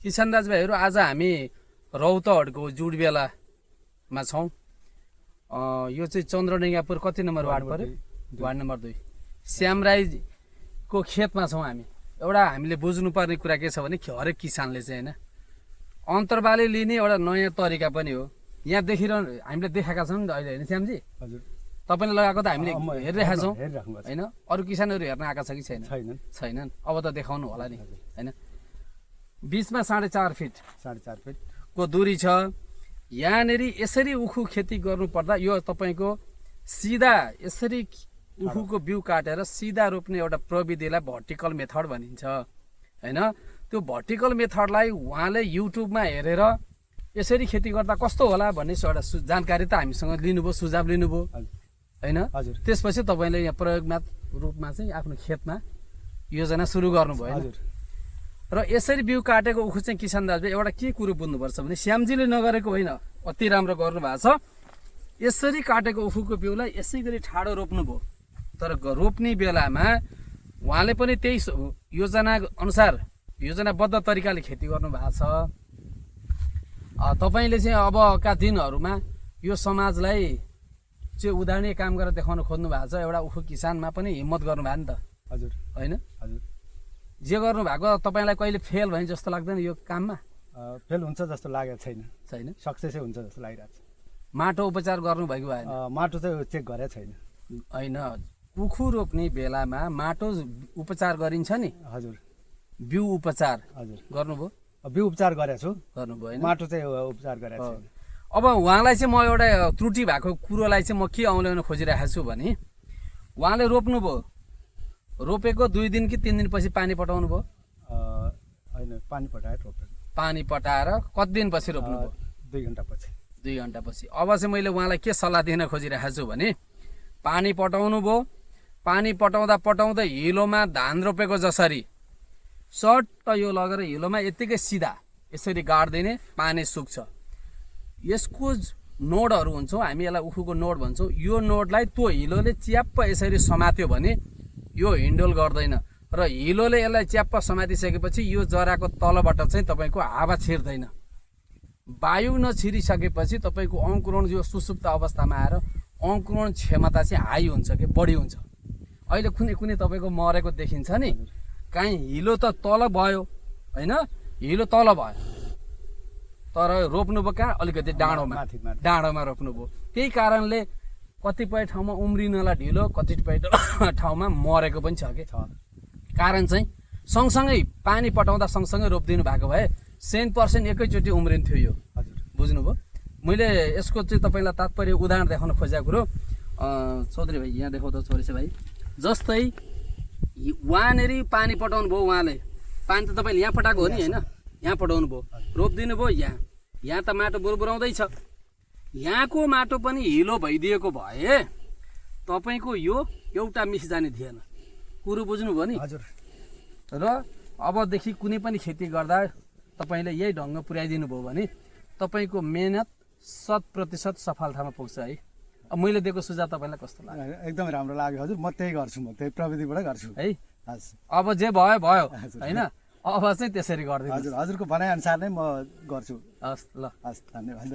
किसान दाजुभाइहरू आज हामी रौतहटको जुडबेलामा छौँ। यो चाहिँ चन्द्रडेङ्गापुर कति नम्बर वार्ड पर्यो? वार्ड नम्बर 2 श्याम राईको खेतमा छौँ हामी। एउटा हामीले बुझ्नुपर्ने कुरा के छ भने हरेक किसानले चाहिँ होइन अन्तरबाली लिने एउटा नयाँ तरिका पनि हो। यहाँ देखिरहनु हामीले देखाएका छौँ नि त अहिले होइन श्यामजी? हजुर, तपाईँले लगाएको त हामीले हेरिरहेका छौँ हेरिराख्नु भएको छ। होइन? अरू किसानहरू हेर्न आएका छ कि छैन? छैनन्। अब त देखाउनु होला नि होइन? बिचमा 4.5 फिट 4.5 फिट को दूरी छ। यहाँनेरि यसरी उखु खेती गर्नुपर्दा यो तपाईँको सिधा यसरी उखुको बिउ काटेर सिधा रोप्ने एउटा प्रविधिलाई भर्टिकल मेथड भनिन्छ होइन? त्यो भर्टिकल मेथडलाई उहाँले युट्युबमा हेरेर यसरी खेती गर्दा कस्तो होला भन्ने एउटा जानकारी त हामीसँग लिनुभयो, सुझाव लिनुभयो होइन? हजुर। त्यसपछि तपाईँले यहाँ प्रयोगमा रूपमा चाहिँ आफ्नो खेतमा योजना सुरु गर्नुभयो होइन? हजुर। र यसरी बिउ काटेको उखु चाहिँ किसान दाजुभाइ एउटा के कुरो बुझ्नुपर्छ भने श्यामजीले नगरेको होइन, अति राम्रो गर्नुभएको छ। यसरी काटेको उखुको बिउलाई यसै गरी ठाडो रोप्नुभयो। तर रोप्ने बेलामा उहाँले पनि त्यही योजना अनुसार योजनाबद्ध तरिकाले खेती गर्नुभएको छ। तपाईँले चाहिँ अबका दिनहरूमा यो समाजलाई चाहिँ उदाहरणीय काम गरेर देखाउन खोज्नु भएको छ। एउटा उखु किसानमा पनि हिम्मत गर्नुभयो नि त हजुर होइन? हजुर। जे गर्नुभएको तपाईँलाई कहिले फेल भयो जस्तो लाग्दैन यो काममा? फेल हुन्छ जस्तो लागेको छैन। सक्सेसै हुन्छ जस्तो लागिरहेको छ। माटो उपचार गर्नुभएको भएन? माटो चाहिँ चेक गरेको छैन। होइन, उखु रोप्ने बेलामा माटो उपचार गरिन्छ नि? हजुर। बिउ उपचार हजुर गर्नुभयो? बिउ उपचार गरेको छु, गर्नुभयो होइन? माटो चाहिँ उपचार गरेको छैन। अब उहाँलाई चाहिँ म एउटा त्रुटि भएको कुरोलाई चाहिँ म के औँल्याउन खोजिरहेको छु भने उहाँले रोप्नुभयो, रोपेको 2 दिन कि 3 दिनपछि पानी पटाउनु भयो? होइन, पानी पटाएर रोप्नु। पानी पटाएर कति दिनपछि रोप्नुभयो? 2 घन्टा पछि। 2 घन्टापछि। अब चाहिँ मैले उहाँलाई के सल्लाह दिन खोजिरहेको छु भने पानी पटाउनु भयो, पानी पटाउँदा पटाउँदै हिलोमा धान रोपेको जसरी सट्ट यो लगेर हिलोमा यत्तिकै सिधा यसरी गाडिदिने, पानी सुक्छ। यसको नोडहरू हुन्छ, हामी यसलाई उखुको नोड भन्छौँ। यो नोडलाई त्यो हिलोले च्याप्प यसरी समात्यो भने यो हिन्डोल गर्दैन र हिलोले यसलाई च्याप्प समातिसकेपछि यो जराको तलबाट चाहिँ तपाईँको हावा छिर्दैन। वायु नछिरिसकेपछि तपाईँको अङ्कुरण यो सुसुप्त अवस्थामा आएर अङ्कुरण क्षमता चाहिँ हाई हुन्छ कि बढी हुन्छ। अहिले कुनै कुनै तपाईँको मरेको देखिन्छ नि, काहीँ हिलो त तल भयो होइन? हिलो तल भयो तर रोप्नुभयो कहाँ? अलिकति डाँडोमा रोप्नुभयो। त्यही कारणले कतिपय ठाउँमा उम्रिनलाई ढिलो, कतिपय ठाउँमा मरेको पनि छ कि कारण चाहिँ सँगसँगै पानी पटाउँदा सँगसँगै रोपिदिनु भएको भए 100% एकैचोटि उम्रिन्थ्यो यो। हजुर। बुझ्नुभयो? मैले यसको चाहिँ तपाईँलाई तात्पर्य उदाहरण देखाउन खोजेको कुरो चौधरी भाइ यहाँ देखाउँदा छोडेछ भाइ। जस्तै वहाँनेरि पानी पटाउनु भयो, उहाँले पानी त तपाईँले यहाँ पटाएको हो नि होइन? यहाँ पटाउनु भयो, रोपिदिनु भयो। यहाँ त माटो बुरबुराउँदैछ, यहाँको माटो पनि हिलो भइदिएको भए तपाईँको यो एउटा मिस जाने थिएन। कुरो बुझ्नुभयो नि? हजुर। र अबदेखि कुनै पनि खेती गर्दा तपाईँले यही ढङ्ग पुर्याइदिनु भयो भने तपाईँको मेहनत 100% सफलतामा पुग्छ है। अब मैले दिएको सुझाव तपाईँलाई कस्तो लाग्यो? एकदमै राम्रो लाग्यो हजुर। म त्यही गर्छु, म त्यही प्रविधिबाट गर्छु है। हजुर। अब जे भयो भयो होइन? अब चाहिँ त्यसरी गरिदिनु। हजुर, हजुरको भनाइ अनुसार नै म गर्छु। हस् ल, हस्, धन्यवाद।